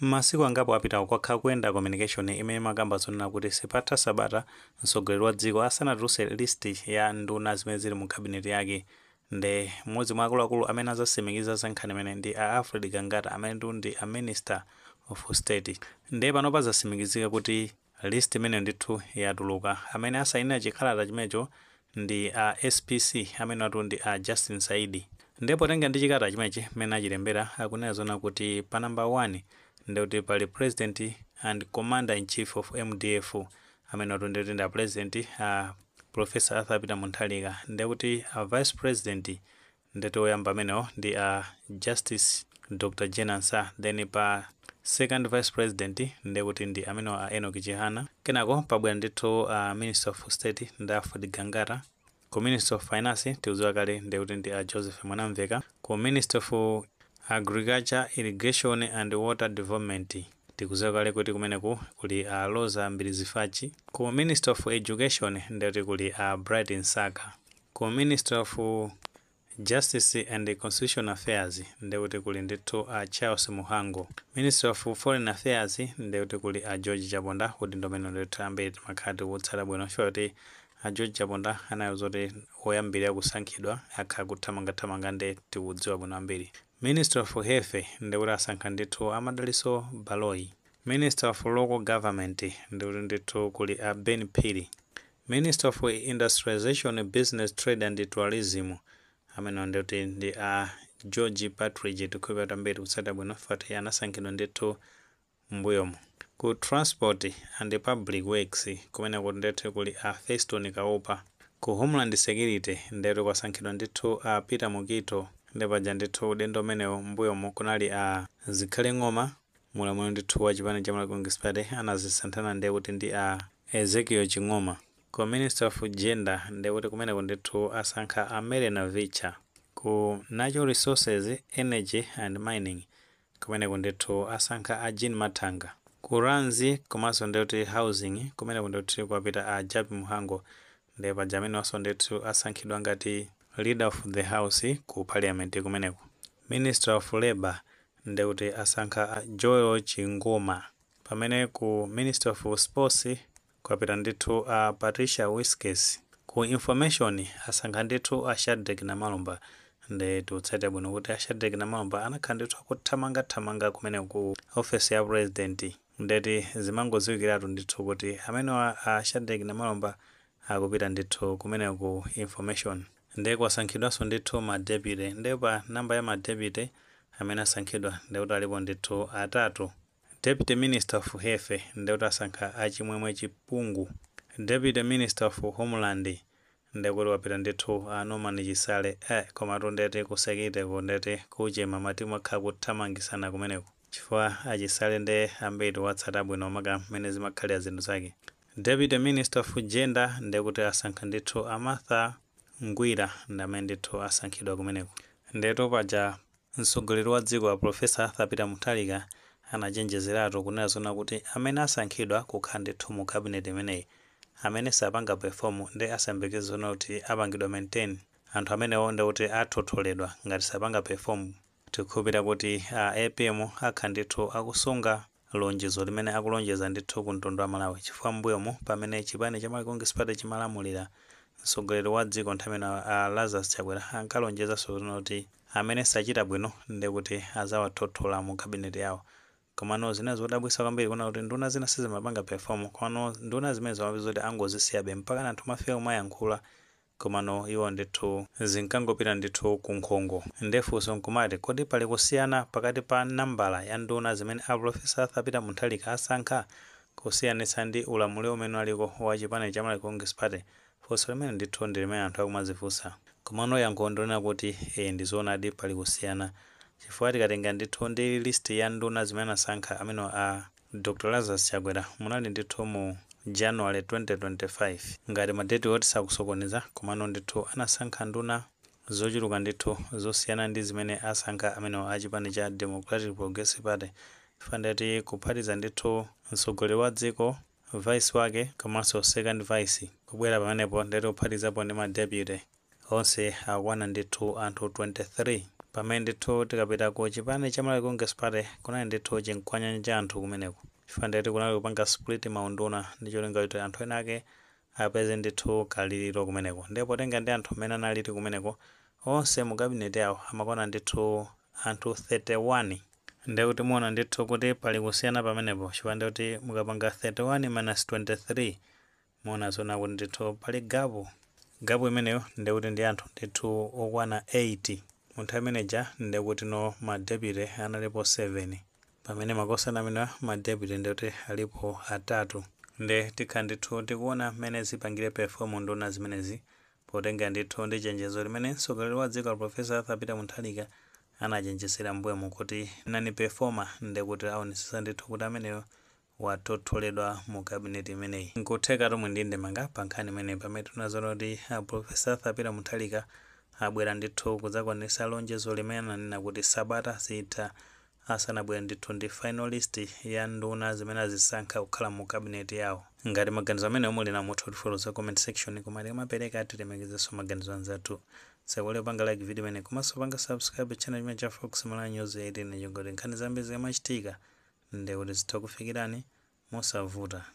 M'masiku angapo apitawo kwakhala kuyenda communication imene imakamba zonena kuti sipatha sabata mtsogoleri wa dziko asanatulutse list ya nduna zimene zili mu cabinet yake. Nde mmodzi mwa akuluakulu amene azatsimikiza za nkhani imene ndi a Alfred Gangata, amene ndi a Minister of State. Nde pano pazatsimikizika kuti list imeneyo ndithu yatuluka. Amene asayinira chikalata chimenecho ndi a SPC, amene atu ndi a Justin Saidi. Ndipo potenga ndi chikalata chimenechi mmene achilembera, akunena zona kuti pa number 1 ndikuti pali President and Commander in Chief of MDF, amene atu ndikuti ndi a President, a Professor Arthur Peter Mutharika. Ndikuti a Vice President ndeti oyamba amenewo ndi a Justice Dr Jane Ansah. Then pa Second Vice President ndekuti ndi amenewo a Enoch Chihana. Kenako pabwera ndithu a Minister of State ndi Alfred Gangata. Ku Minister of Finance tikudziwa kale ndekuti ndi a Joseph Mwanamveka. Ku Minister of Agriculture, Irrigation and Water Development tikudziwa kale kuti kumeneku kuli a Roza Mbilizi Fachi. Ku Minister of Education ndekuti kuli a Bright Msaka. Ku Minister of Justice and Constitutional Affairs ndekuti kuli ndithu a Charles Muhango. Minister of Foreign Affairs ndekuti kuli a George Chaponda, kuti ndomene ndithu ambiri timakhala tikutsata bwino, chifukwa kuti a George Chaponda anayo zoti woyambirira kusankhidwa, akhala kuthamangathamanga, nde tikudziwa bwino ambiri. Minister of Health ndekuti asankha ndithu a Madalitso Baloyi. Minister of Local Government ndekuti ndithu kuli a Ben Phiri. Minister of Industrialization, Business, Trade and Tourism amene ndikuti ndi a George Partridge. Tikhulupirira ambiri kutsata bwino fati anasankhidwa ndithu mbuyomu. Ku Transport and Public Works kumene kuti ndithu kuli a Feston Kaupa. Ku Homeland Security ndekuti kwasankhidwa ndithu a Peter Mukhito. Ndipaja ndithu udindo umenewo mbuyomu kunali a Zikhale Ng'oma, mulamuliro ndithu wa chipani cha Malawi Congress Party, anazisanthana ndekuti ndi a Ezekiel Ching'oma. Ku Minister of Gender ndekuti kumeneko ndithu asankha a Mary Navicha. Ku Natural Resources, Energy and Mining kumeneko ndithu asankha a Jean Mathanga. Ku Lands komanso ndekuti Housing kumeneko ndikuti kwapita a Jappie Mhango. Ndi paja amenenso ndithu asankhidwa ngati Leader of the House ku Parliament kumeneko. Minister of Labor ndekuti asankha a Joel Chingoma, pamene ku Minister of Sports kwapita ndithu a Patricia Wiskes. Ku Information asankha ndithu a Shadric Namalomba. Ndi tikutsatira bwino kuti a Shadric Namalomba anakhala ndithu akuthamangathamanga kumene ku office ya President, ndeti zimangodziwikiratu ndithu kuti amenewa a Shadric Namalomba akupita ndithu kumene ku Information. Ndiye kwasankhidwanso ndithu ma deputy. Ndiye pa namba ya ma deputy amene asankhidwa ndikuti alipo ndithu atatu. Deputy Minister of Health ndikuti asankha Achimwemwe Chipungu. Deputy Minister of Homeland ndikuti wapita ndithu a Norman Chisale. Komatu ndeti ku security ku ndeti kuchema, matimu akhala kuthamangisana kumeneko, chifukwa achisale ndi ambiri watsata bwino maka mmene zimakhalira zinthu zake. Deputy Minister of Gender ndikuti asankha ndithu a Martha Ngwira, ndi amene ndithu asankhidwa kumeneko. Ndetu paja mtsogoleri wa dziko a Professor Arthur Peter Mutharika anachenjezeratu kunena zona kuti amene asankhidwa kukhala ndithu mu cabinet imeneyi, amene sapanga perform ndi asayembekeze zona kuti apangidwa maintain. Anthu amenewo ndikuti athotholedwa ngati sapanga perform. Tikukhulupirira kuti a APM akhala ndithu akusunga lonjezo limene akulonjeza ndithu ku mtundu wa Malawi, chifukwa mbuyomu pamene chipani cha Malawi Congress Party chimalamulira, mtsogoleri wa dziko nthawi imene a Lazarus Chakwera ankalonjezanso kuti amene sachita bwino ndikuti azawathothola mu cabinet yawo. Komano zina zodabwitsa kwambiri kuona kuti nduna zina sizimapanga perform, komano nduna zimene zimapeza kuti angozisiyabe mpaka anthu mafika kumayankhula, komano iwo ndithu zinkangopita ndithu ku nkhongo. Ndefunso nkumati, kodi pali kusiyana pakati pa nambala ya nduna zimene a Professor Arthur Peter Mutharika asankha kusiyanitsa ndi ulamuliro umene aliko wa chipani cha Malawi Congress Party? Funso limene ndithu ndi limene anthu akumazifunsa. Komano yankho ndionena kuti ndi zoonadi, pali kusiyana, chifukwa tikatenga ndithu ndi list ya nduna zimene asankha amene a Dr Lazarus Chakwera, munali ndithu mu January 2025, ngati madeti oti sakusokoneza, komano ndithu anasankha nduna zochuluka ndithu zosiyana ndi zimene asankha amenewo a chipani cha Democratic Progressive Party. Fandati kuphatiza ndithu mtsogoleri wa dziko, vice wake komanso second vice, kubwera pamenepo ndeti kuphatizapo ndi ma deputy onse akwana ndithu anthu 23. Pamene ndithu tikapita ku chipani cha Malawi Congress Party, kunali ndithu chinkwanyanya cha anthu kumeneko, chifukwa ndikuti kunali kupanga split maunduna ndi cholinga kuti anthu ena ake apeze ndithu kaliliro kumeneko. Ndipo potenga ndi anthu amene analili kumeneko onse mu cabinet yawo amakwana ndithu anthu 31. Ndekuti muona ndithu kuti pali kusiyana pamenepo, chifukwa ndikuti mukapanga 31 minus 23, muona zona kuti ndithu pali gap. Gap imeneyo ndekuti ndi anthu ndithu okwana 8. Mu nthawi imeneja ndekuti no ma deputy analipo 7, pamene makosana amenewa ma deputy ndekuti alipo atatu. Nde tikhala ndithu tikuona mmene zipangire perform nduna zimenezi, potenga ndithu ndi chenjezo limene mtsogoleri wa dziko Professor Arthur Peter Mutharika anachenjezera mbuyomu kuti nani performer ndekuti aonesesa ndithu kuti ameneyo watotholedwa mu cabinet imeneyi. Nkutheka tomwe ndi ndemanga pa nkhani imeneyi, pamene tinazoona kuti a Professor Arthur Peter Mutharika abwera ndithu kudzakwanitsa lonjezo limene ananena kuti sabata sitha asanabwere ndithu ndi final list ya nduna zimene azisankha kukhala mu cabinet yawo. Ngati maganizo amene muli nawo, mutha kutifotokoza comment section, koma tikamapereka tilemekezenso maganizo anzathu. Saiwale panga like video imene komanso panga subscribe channel chimene cha Fox Malawi News 18, chongoti nkhani zambiri zikamachitika ndekuti zitha kufikirani mosavuta.